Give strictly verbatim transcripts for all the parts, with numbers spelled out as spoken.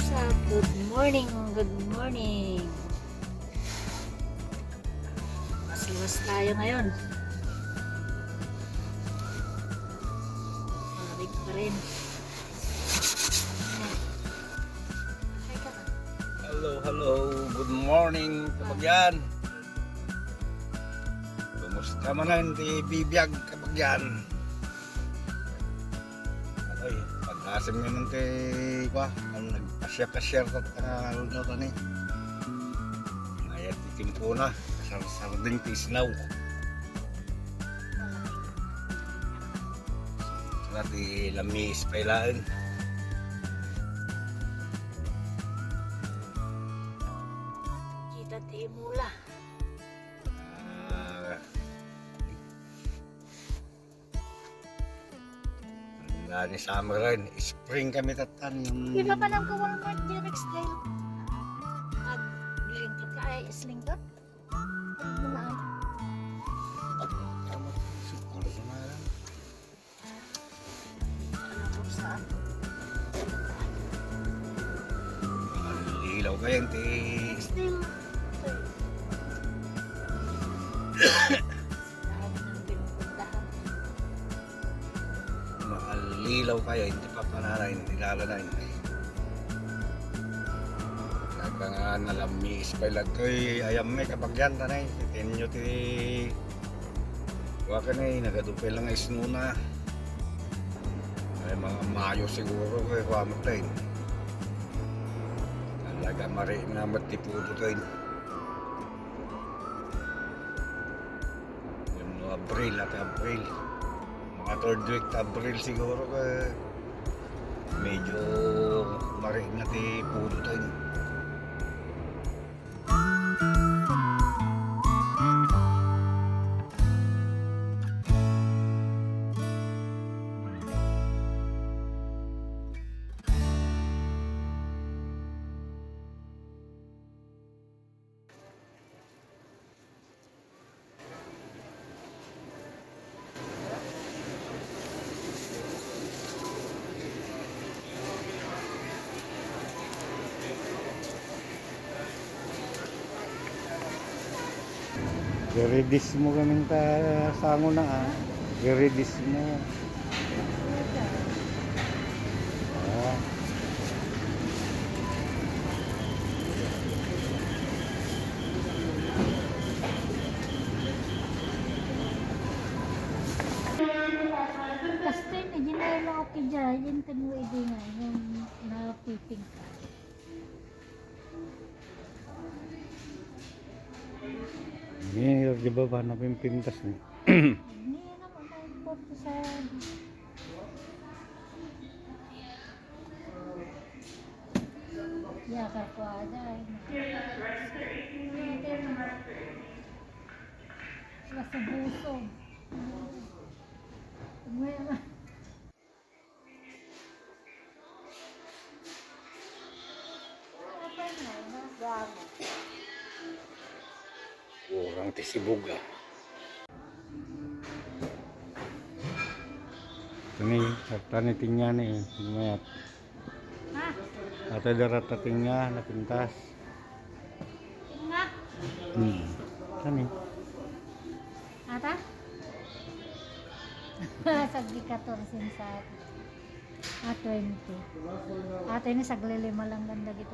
What's up? Good morning, good morning. Masiwas tayo ngayon. Malamig pa rin. Ay, ka ba? Hello, hello. Good morning, kabagyan. Kumusta man ang ti bibiyag, kabagyan? Ay, pagkasim nga nun ti, kwa, ang nagpasya-pasya ka, ano, ano, ano, eh. Mayat ti timpuna, sar-, sarding ti isnaw. Saka ti lamiis pay laeng. Kita ti imula. Ah. Wala ni summer rin. Spring kami tatan. Yung Di ba pa lang ko Walmart di Rexdale? Mag-lingkot ka ay islingkot? Ano na ay? Tama, sukol ko na lang. Ano kung saan? Ang lilaw kayo, ti. Still. Saan ang pinupuntahan? Maalilaw kayo, hindi pa pananay, hindi lalo na yun. Nagka nga nalamiis pa ilag ko, eh, ayam may kabagyan tanay. Tinyo ti Wa ka na eh, nagadupa lang nga isnuna. Ay, mga Mayo siguro, kaya kuha mo tayo. Talaga, mari nga mat ti pudo tayo. Yung mga Abril, ate Abril. Mga third week ta Abril siguro, kaya medyo mari nga ti pudo tayo. Giridis mo kami ta sango na, ah. Giridis mo. Ah. Kastoy na ginala ko kaya, yung tamo idi nga, yung napipingka. Ini, di ba, ba, napimpintas ni? Ini naman ay kwarto sa Yakar ko ada, eh. Sila sa busog. Tumaya na. Kurang ti sibug, ah. Kani, sarta ni tinya ni, mayat. Ha? Ata darata tinya, napintas. Tinya? Hmm. Kani? Ata? Sagdi katorse sa Ah, twenty. Ah, twenty, saglilima lang ganda gito.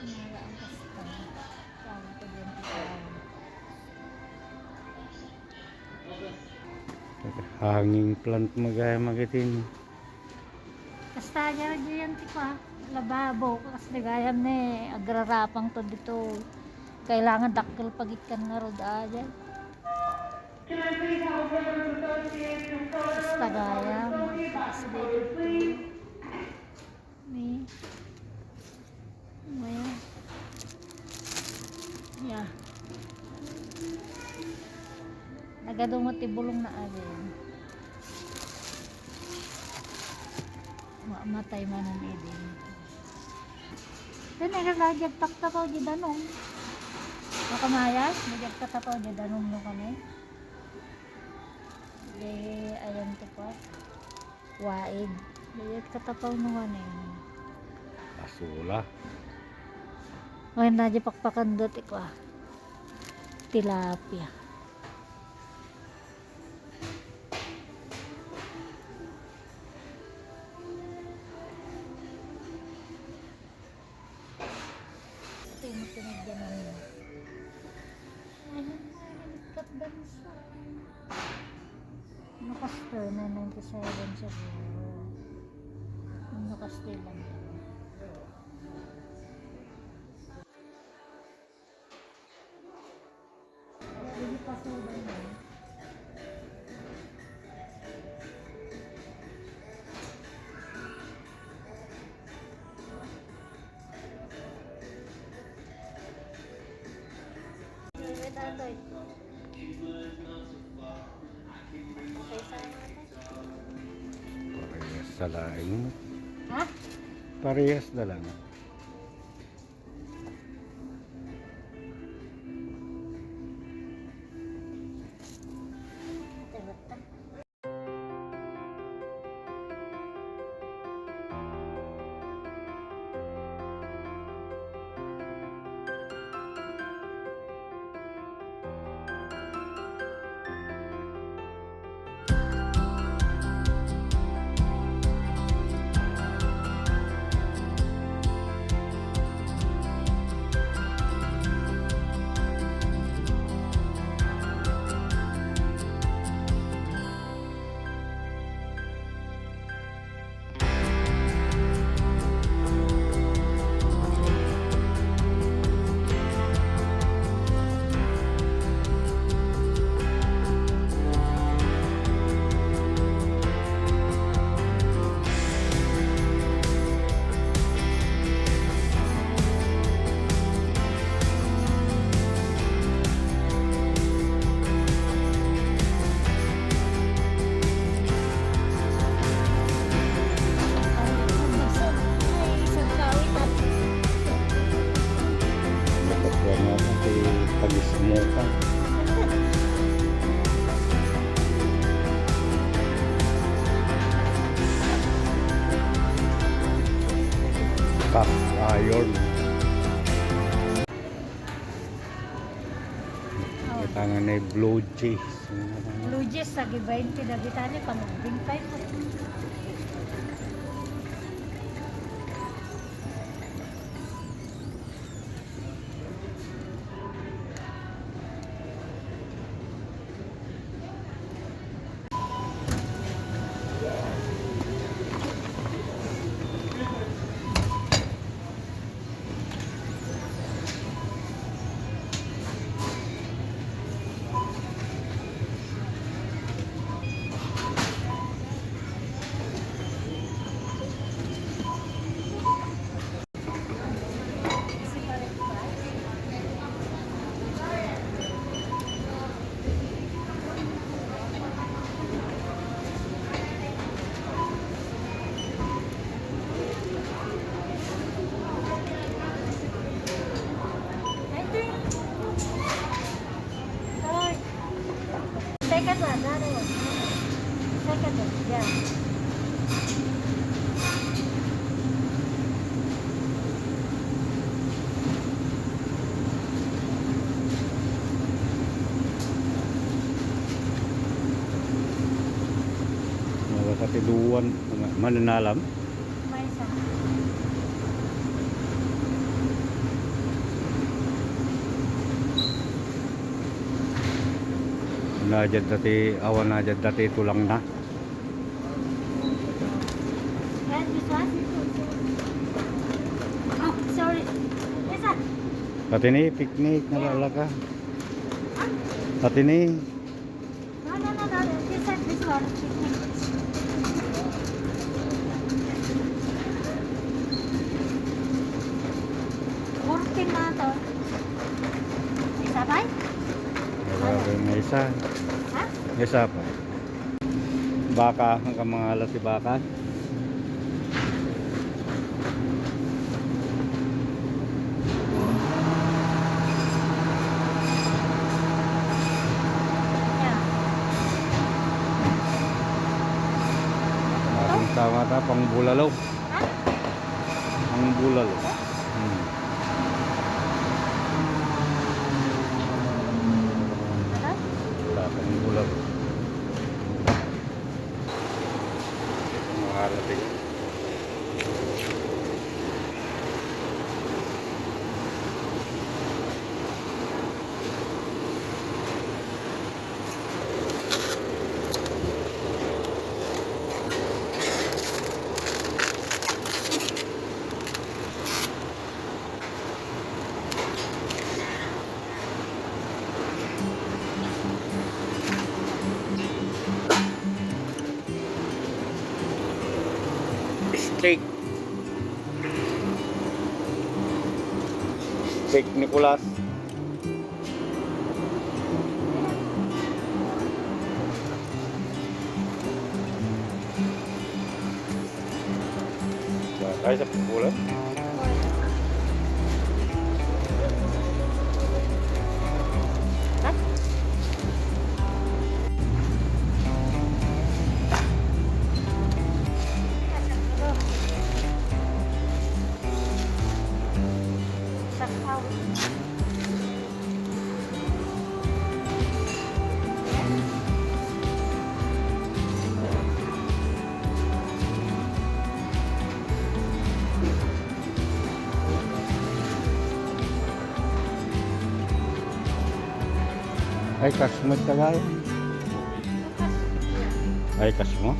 Nara ang kasta. Tama ko din ito. Hanging plant magaya magitin. Kasta, diyan, diyan, ti pa. Lababo, kas gayam ni agrarapang to dito. Kailangan dakkel pagikkan nga rod, ah, diyan. Basta gayam, kasi dito. Ni, maya. Ya. Nagadumot ti bulong na agin. Mamatay man ang idin. Then, ikaw lagi taktapaw di danong. Makamayas, lagi taktapaw di danong no kami. Di, ayan ti pa. Waig. Dayat katapaw no kanen. Asula. Ay, nadya pakpakan dati ko, ah. Tilapia. Ito yung makinig yan, ano. Ayun na, higit kat bansa. Nakaster na ninety-seven siguro. Nakaster lang yan. Parehas sa laing. Ha? Parehas na lang. Dapat nga pati pag-smoke ka. Cast iron. Kita nga na blue cheese. Blue cheese, sa gibayin ti David, ano, pamagding pa ito. Second one, ano yun? Second one, yeah. Mga katiduan, mga mananalam. Maysa. Nadiad dati, awan nadiad dati tulangna. And this one? Oh, sorry. This one. Pati ni picnic na talaga. Pati ni No, no, no, no, no. This one, this one. Fourteen na to. Isa pa? Wala pa yung isa. Ha? Isa pa. Baka, ang mga latibakan. Tama ta, pangbulalo. Pangbulalo. Hmm. Ta, pangbulalo. Ito, mga halapeño. Steak. Steak Nicolas. Ay, sa pula. Ay, kasmet ka gaya. Ay, kasmo.